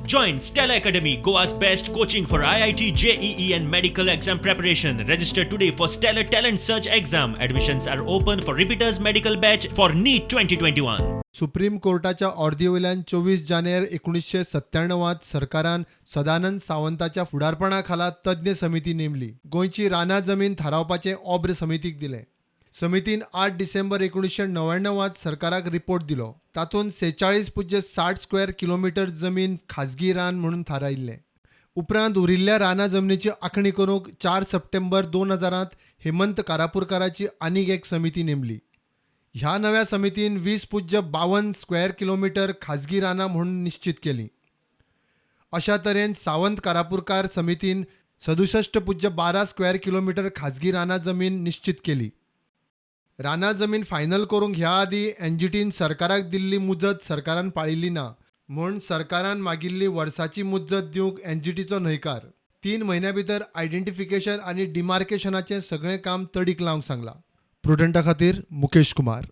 Join Stellar Academy, Goa's best coaching for IIT, JEE, and medical exam preparation. Register today for Stellar Talent Search exam. Admissions are open for repeaters medical batch for NEET 2021. Supreme कोर्टाच्या ऑर्दी वयल्यान 24 जानेर 1997त सरकारान सदानंद सावंताच्या फुडारपणा खाला तज्ञ समिती नेमली. गोंयची रानां जमीन थारावपाचें ऑब्र समितीक दिलें. समितीन 8 डिसेंबर 1999त सरकाराक रिपोर्ट दिलो. तातूंत 46.60 स्क्वेअर किलोमिटर जमीन खाजगी रान म्हणून थारायिल्लें. उपरांत उरिल्ल्या रानां जमनीची आंखणी करूंक 4 सप्टेंबर 2000त हेमंत कारापूरकाराची आनीक एक समिती नेमली. ह्या नव्या समितीन 20.52 स्क्वेअर किलोमिटर खाजगी रानां म्हूण निश्चित केलीं. अशा तरेन सावंत कारापूरकार समितीन 67.12 स्क्वेअर किलोमिटर खाजगी रानां जमीन निश्चित केली. रानां जमीन फायनल करूंक ह्या आदीं एनजीटीन सरकाराक दिल्ली मुजत सरकारान पाळिल्ली ना म्हूण सरकारान मागिल्ली वर्साची मुजत दिवंक एनजीटीचो न्हयकार. 3 म्हयन्यां भितर आयडेंटिफिकेशन आनी डिमार्केशनाचें सगळें काम तडीक लावंक सांगलां. प्रुडंटा खातीर मुकेश कुमार.